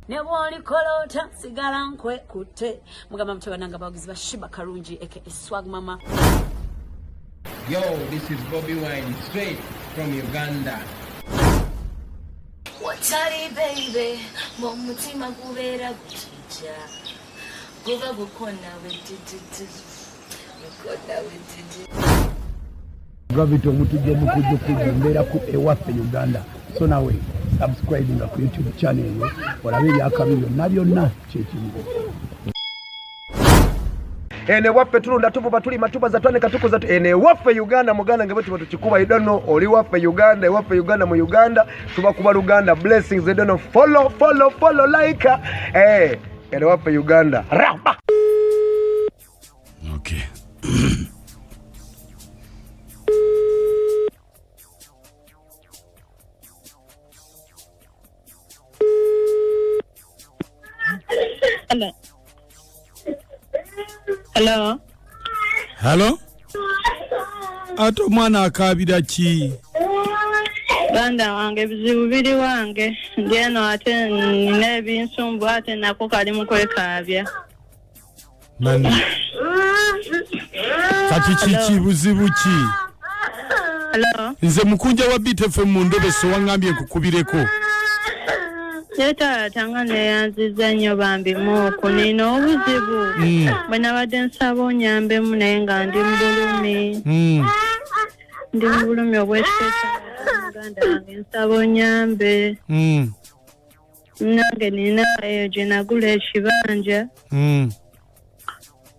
Ne bw'olikola otya sigala nkwekutte. Mugamba mutya banange abawagizi ba Shiba Karungi aka Swag Mama. Yo, this is Bobby Wine straight from Uganda. Watali baby, mu mutima gubeera gutija guba gukona wetititi gukona wetiti. Gravity omutujju omukujjukujju mbeera ku ewaffe Uganda so nawe subscribinga ku YouTube channel eyo olabe ebyakabi byonna byonna kyekimu. Eno ewaffe tulunda tuvuba tulima tubaza twanika tukuza eno ewaffe Uganda muganda nge bwetuba tukikuba you don't know oli waffe Uganda ewaffe Uganda mu Uganda tubakuba Luganda blessings you don't know follow follow follow like eh eno ewaffe Uganda raba. Okay. Hello. Hello. Hello? Ate omwana akaabira ki? Ganda wange ebizibu biri wange ndi eno ate nina ebinsumbu ate nako kali mu kwekaabya. Nani? Kati kiki buzibu ki? Hello. Nze mukunja wa BTFM mu ndobeso wangambye nkukubireko. Naye taata nga neyanziza nnyo bambi muuku nina obuzibu bwe nabadde nsaba onyambemu naye nga ndi mu bulumi ndi mu bulumi obw'ekika ekya muganda wange nsaba onyambe nange nina eyo gye nagula ekibanja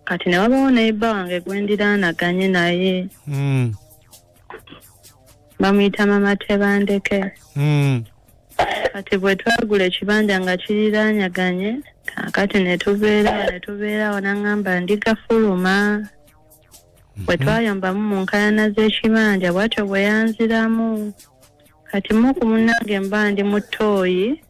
kati ne wabawo neighbor wange gwe ndiraanaganye naye bamuyita mama Tebandeke. Kati bwe twagula ekibanja nga kiriraanyaganye kaakati ne tubeerawo ne tubeerawo n'aŋŋamba ndi gafuluma. Bwe twayombamu mu nkaayana z'ekibanja bw'atyo bwe yanziramu. Kati muku munnange mba ndi mu ttooyi.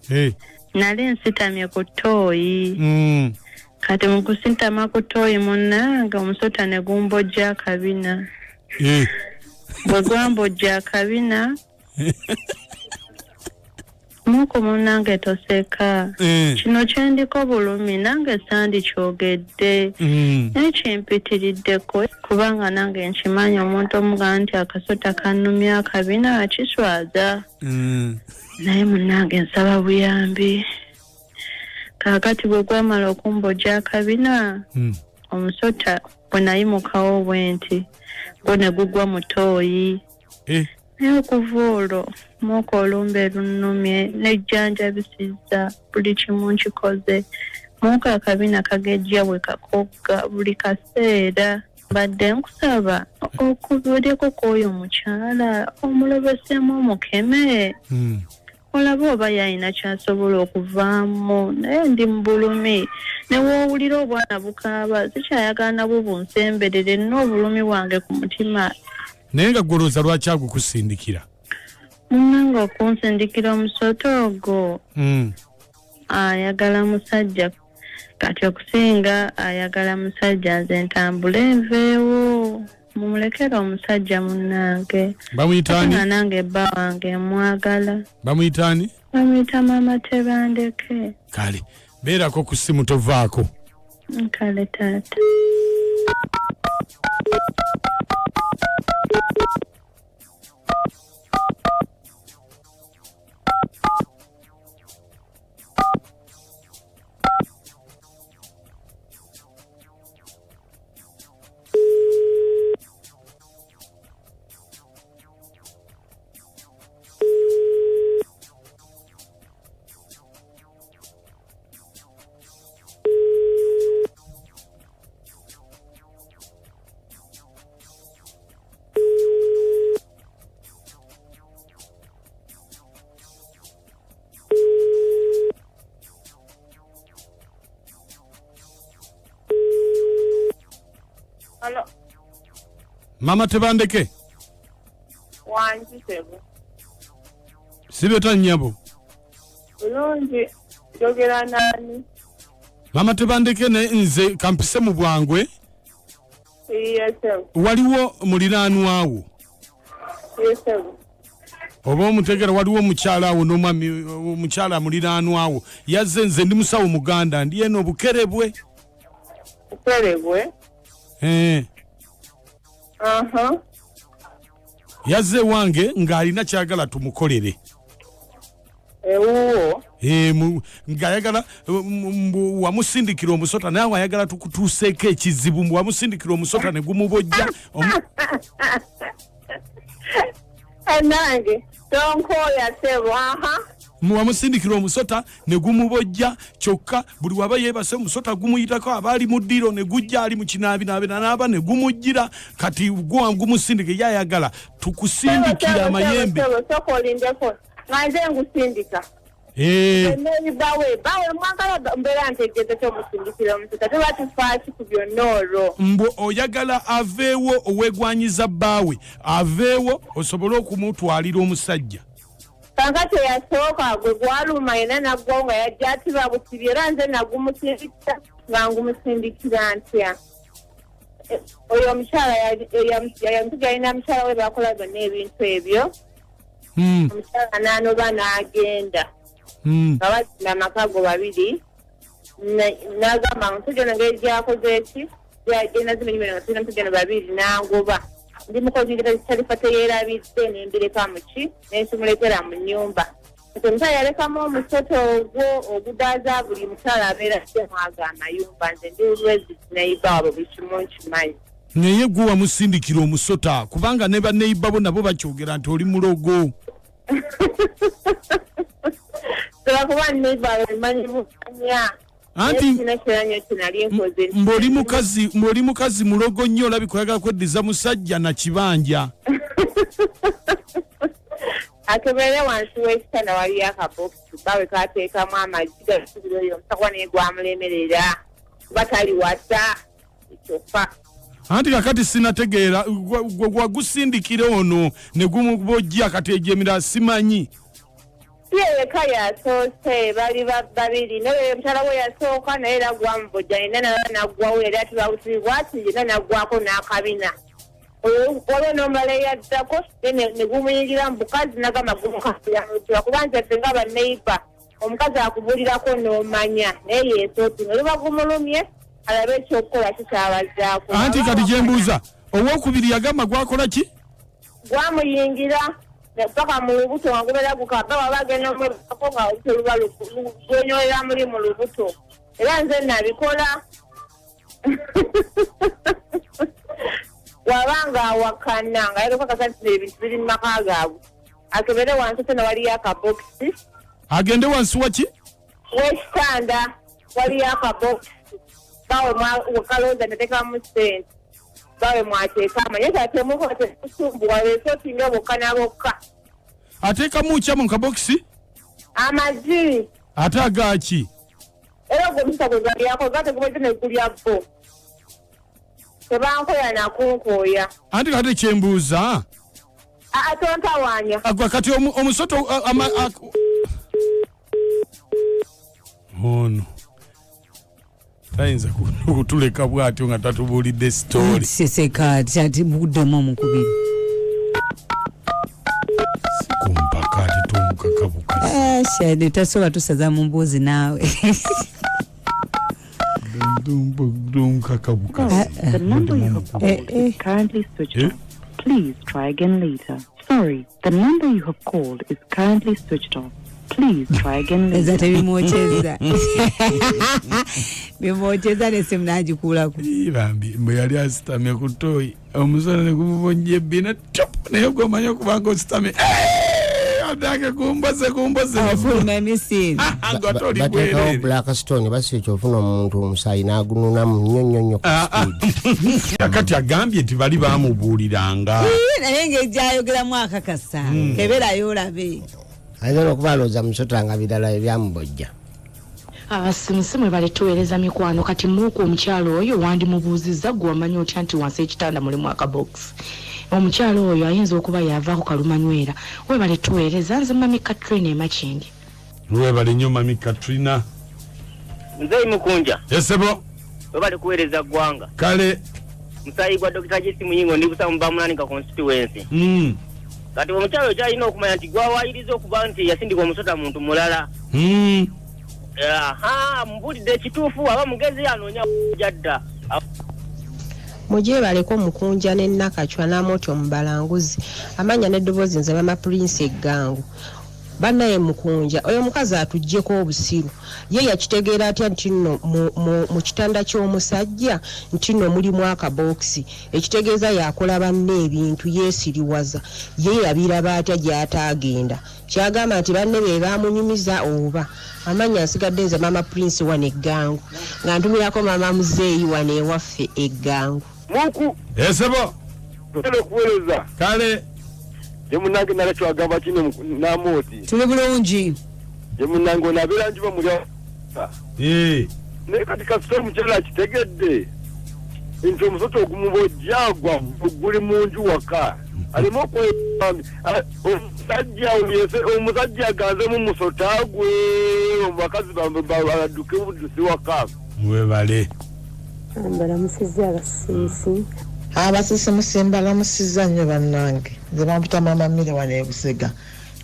Hey. Nali nsitamye ku ttooyi. Kati mu kusitama ku ttooyi munnange omusota ne gumbojja akabina. Hey. Bwe gwambojja akabina muku munnange toseka. Kino kye ndiko bulumi nange sandikyogedde. Naye kimpitiriddeko kubanga nange nkimanyi omuntu omugamba nti akasota kannumya akabina kiswaza. Naye munnange nsaba buyambi. Kaakati bwe gwamala okumbojja akabina, omusota bwe nayimukawo bwe nti gwo ne gugwa mu ttooyi. Naye okuva olwo mwoko olumbe lunnumye nejjanjabisizza buli kimu nkikoze. Mwoko akabina kagejja bwe kakogga buli kaseera. Mbadde nkusaba okubuuleko kw'oyo omukyala omulobeseemu omukeme. Olabe oba yalina ky'asobola okuvaamu naye ndi mu bulumi ne w'owulira obwana bukaaba sikyayagala nabwo bunsemberere nina obulumi bwange ku mutima. Naye nga ggwe olowooza lwaki agukusindikira? Munnange okunsindikira omusota ogwo ayagala musajja kati okusinga ayagala musajja nze ntambule nveewo. Mumulekere omusajja munnange. Bamuyita ani? Ate nga nange bba wange mwagala. Bamuyita ani? Bamuyita Maama Tebandeke. Kale beerako ku ssimu tovaako. Kale taata. Hello. Mama Tebandeke. Wangi sebo. Sibeta nnyabo. Bulungi njogera nani? Mama Tebandeke ne nze kampise mu bwangwe. Iye sebo. Waliwo muliraanwa wo. Iye sebo. Oba omutegera, waliwo omukyala awo n'omwami, omukyala muliraanwa awo yazze. Nze ndi musawo muganda, ndi eno Bukerebwe. Bukerebwe? Eh. Aha. Yazze ewange ng'alina kyagala tumukolere. Ewuwo? Eh, ng'ayagala mbu wamusindikira omusota, naawe ayagala tukutuuseeko ekizibu, mbu wamusindikira omusota ne gumubojja. Nange tonkooya sebo, aha. Mbu wamusindikira omusota ne gumubojja, kyokka buli waba yeebase omusota gumuyitako, aba ali mu ddiiro ne gujja, ali mu kinaabinaabi naaba ne gumujjira. Kati gumusindika, ye ayagala tukusindikira amayembe. Sebo, sooka olindeko, nga nze ngusindika? Eh. Bawe bawe mwagala mbeera ntegeze kyomusindikira omusota, tuba tufaaki ku byonna olwo? Mbu oyagala aveewo, owegwanyiza bbaawe aveewo osobole okumutwalira omusajja. Kankati eyasooka gwe gwaluma yena naggwawo nga yajja atiba busibi, era nze nagumusindikira nga ngumusindikira ntya? Oyo omukyala omusajja alina mukyala we, bakola byonna ebintu ebyo. Omukyala n'anoba n'agenda. Nga bazimba amaka go babiri, n'agamba omusajja ono engeri gyakoze eki gyenazimenyumeno nga tulina omusajja ono babiri, n'angoba ndi mukozi talifa teyeerabidde, nembireka muki nenkimuletera mu nnyumba. Kati omusajja yalekamu omusota ogwo ogudaaza buli mukyala abeera mwaga amayumba. Nze ndi lwezi neighbour waabwe, buli kimu nkimanyi. Naye gwe wamusindikira omusota, kubanga ne baneighbour bo nabo bakyogera nti oli mulogo. Lwakuba neighbour manyi bumanya. Anti- kina kiranyo kinali nkoze. Mbw'oli mukazi mulogo nnyo, olabika oyagala kweddiza musajja na kibanja. Akebere wansi w'ekitanda, waliyo akabokisi bawe kateekamu amagi gasubira oyo omusakuba, naye gwamulemerera kuba taliwasa kyokka. Anti kakati sinategeera, gwe gwagusindikira ono ne gumubojja, kati egyo emirala simanyi. Si yeka yasoose, bali babiri, naye omukyala we yasooka naye era gwamubojja yenna, nala naggwawo era tibabusibwa ati yenna naggwako n'akabina. Oyo waliwo n'omulala eyaddako ye ne gumuyingira mu bukazi, nagamba gumukasiramutula, kuba nze ffe nga baneighbour omukazi akubuulirako n'omanya, naye yeesootinga oluba gumulumye alabe ekyokukola kikyabazaako. Anti kati gyembuuza, owokubiri yagamba gwakola ki? Gwamuyingira paka mu lubuto nga gubeera gukaba, waba agenda omwebako nga olubuto luba lwenyolera muli mu lubuto, era nze nabikola. Waba nga awakana nga yalokakasa nti ebintu biri mu maka gaabwe, akebere wansi tena waliyo akabokisi. Agende wansi waki? Wekitanda waliyo akabokisi bawe kalooza netekamu sente, bawe mwateeka amanye tatemukola tekusumbuwa, besotinga bokka na bokka. Ateekamu kya mu kabokisi? Amagi. Ate agaki? Era ogwo omusota gwe galyako gategubajja negulya bo, tebankoya nakunkooya. Anti kati kyembuuza, Atontawaanya. Agwa kati omusoto ono tayinza kutuleka bwatyo nga tatubuulidde story. Seseka ati buddemu omukubiri. Kumpaka ate tomukakabuka. Shade tasobola tusaza mu mbuuzi naawe. Tonkakabuka. The number you have called is currently switched off. Please try again later. Sorry, the number you have called is currently switched off. Please try again Eza later. Tebimwokyeza, bimwokyeza nesimu nagikuulako. Bambi, mbwe yali asitamye ku toyi, omusana ne gumubonja ebbina top, naye gwomanyi okubanga ositamye adange gumboze gumboze. Afuluma emisinde. Nga toli Bateekawo bwereere. Black stone, basi ofuna omuntu omusaayi n'agununamu nnyo nnyo nnyo ku speed. Kati agambye nti bali bamubuuliranga. Naye ng'ejayogeramu akakasa, keberayo olabe. Ayinza n'okuba alowooza musota nga birala ebyamubojja. Abasimusimu baletuweereza mikwano. Kati muuku omukyalo oyo wandimubuuzizza, gwe wamanyi otya nti wansi ekitanda mulimu akabokisi? Omukyalo oyo ayinza okuba yavaako kalumanywera. Webale tuweereza, nze Mami Katrina Emakindi. Webale nnyo, Mami Katrina. Nze Mukunja. Esebo. Webale kuweereza ggwanga. Kale. Musayi gwa Dr. Jesi Muyingo, ndi Busa mu Bamunanika constituency. Kati omukyala oyo kyalina okumanya nti gwawayiriza okuba nti yasindika omusota muntu mulala. Aha, mubulidde ekituufu, aba mugezi anoonya jadda. Mugyebaleko Mukunja ne Nakachwa n'Amooti Omubalanguzi. Amannya n'eddoboozi nze Mama Prince Eggangu. Bannaye Mukunja oyo omukazi atuggyeko obusiru. Ye yakitegeera atya nti nno mu, mu, mu kitanda ky'omusajja nti nno mulimu akabokisi? Ekitegeeza y'akola banne ebintu, yeesiriwaza. Ye yabiraba atya gy'ataagenda? Ky'agamba nti banne be baamunyumiza oba? Amannya nsigadde nze Maama Prince wano e Ggangu nga ntumirako Maama Muzeeyi wano ewaffe e Ggangu. Muku. Esebo. Kale okuwereza. Kale. Je munange nalekyo agamba kino namooti. Tuli bulungi. Je munange ono abeera njuba mulya. Eh. Naye kati kasita omukyala akitegedde nti omusota ogumubojja gwa guli mu nju waka aleme okwebambi omusajja omusajja aganzemu musota gwe abakazi badduke buddusi waka. Webale. Mbalamusizza abasiisi. Abasisimusi mbalamusizza nnyo bannange. Nze bampita Maama Mire wano e Busega.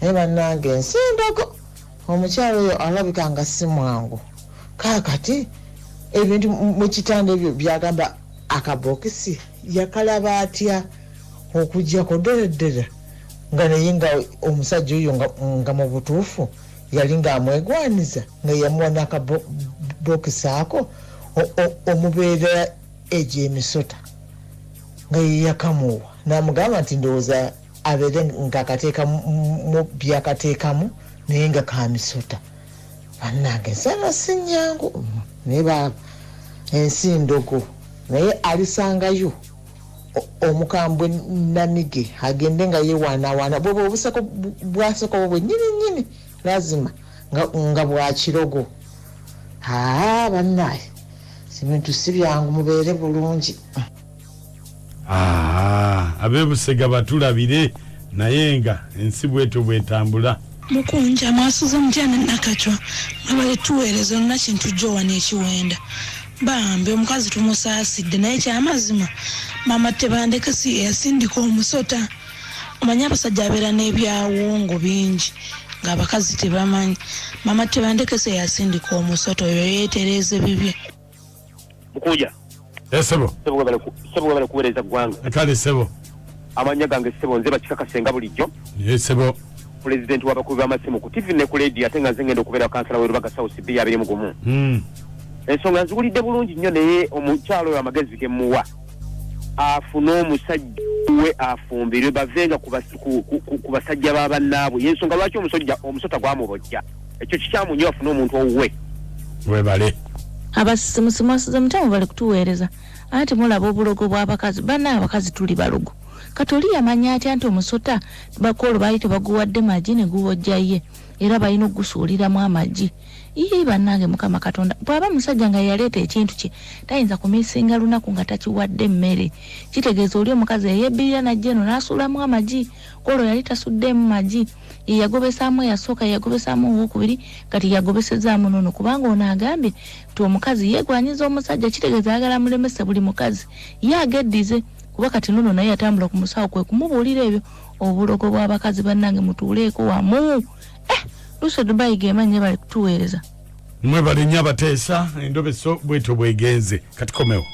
Naye bannange ensi ndogo. Omukyala oyo alabika nga si mwangu. Kaakati ebintu mu kitanda ebyo by'agamba akabokisi yakalaba atya okuggyako ddala ddala nga naye nga omusajja oyo nga, nga mu butuufu yali ng'amwegwaniza nga yamuwa n'akabokisi ako omubeera egyo emisota nga ye yakamuwa n'amugamba nti ndowooza abeere ng'akateekamu by'akateekamu naye nga ka misota. Bannange ensi eno si nnyangu naye baaba ensi ndogo naye alisangayo omukambwe namige agende nga yewaanawaana bwebwo obuseko bwaseko bwe nnyini nnyini lazima nga, nga bwa kirogo. Haa bannaye ebintu si byangu mubeere bulungi. Ahaa abebusega batulabire naye nga ensi bwetyo bwetambula. Mukunja mwasuze mutya ne Nakachwa mwebale tuwereza olina kintu Joan ekiwenda bambi omukazi tumusaasidde naye kyamazima mama Tebandeke si yeyasindika omusota omanyi abasajja abeera nebyawongo bingi nga abakazi tebamanyi mama Tebandeke si yeyasindika omusota oyo yetereeze bibye. Mukunja. Eh, sebo. Sebo webale ku sebo webale kuwereza ggwanga. Kale sebo. Amannya gange sebo nze bakikakase nga bulijjo. Ye sebo. Pulezidenti w'abakubi b'amasimu ku TV ne ku leediyo ate nga nze ngenda okubeera kansala w'e Lubaga South B 21. Ensonga nziwulidde bulungi nnyo naye omukyala oyo amagezi ge mmuwa afune omusajja we afumbirwe bavenga ku, ku, ku, ku basajja ba bannaabwe y'ensonga lwaki omusojja omusota gwamubojja. Ekyo kikyamu nnyo afune omuntu owuwe. Webale. Abasisimusi mwasuze mutya mwebale kutuweereza anti mulaba obulogo bwabakazi banaye abakazi tuli balogo kati oli yamanya atya nti omusota bakwolwo baali tebaguwadde magi negubojja ye era balina okugusuuliramu amagi ii banange mukama katonda bwaba musajja nga yeyaleeta ekintu kye tayinza kumisinga lunaku nga takiwadde mmere kitegeeza oli omukazi eyebbirira najja eno nasuulamu amagi kwolwo yali tasuddeemu magi Ye yagobesaamu eyasooka, ye yagobesaamu owokubiri, kati y'agobesezaamu n'ono kubanga ono agambye nti omukazi yeegwanyiza omusajja kitegeeza ayagala amulemese buli mukazi ye ageddize kuba kati n'ono naye yatambula ku musawo kwe kumubuulira ebyo. Obulogo bw'abakazi bannange mutuuleeko wamu. Eh! Luusi e Dubai gemanyi mwebale kutuweereza. Mwebale nnyo abateesa endobeso bwetyo bwegenze kati komewo.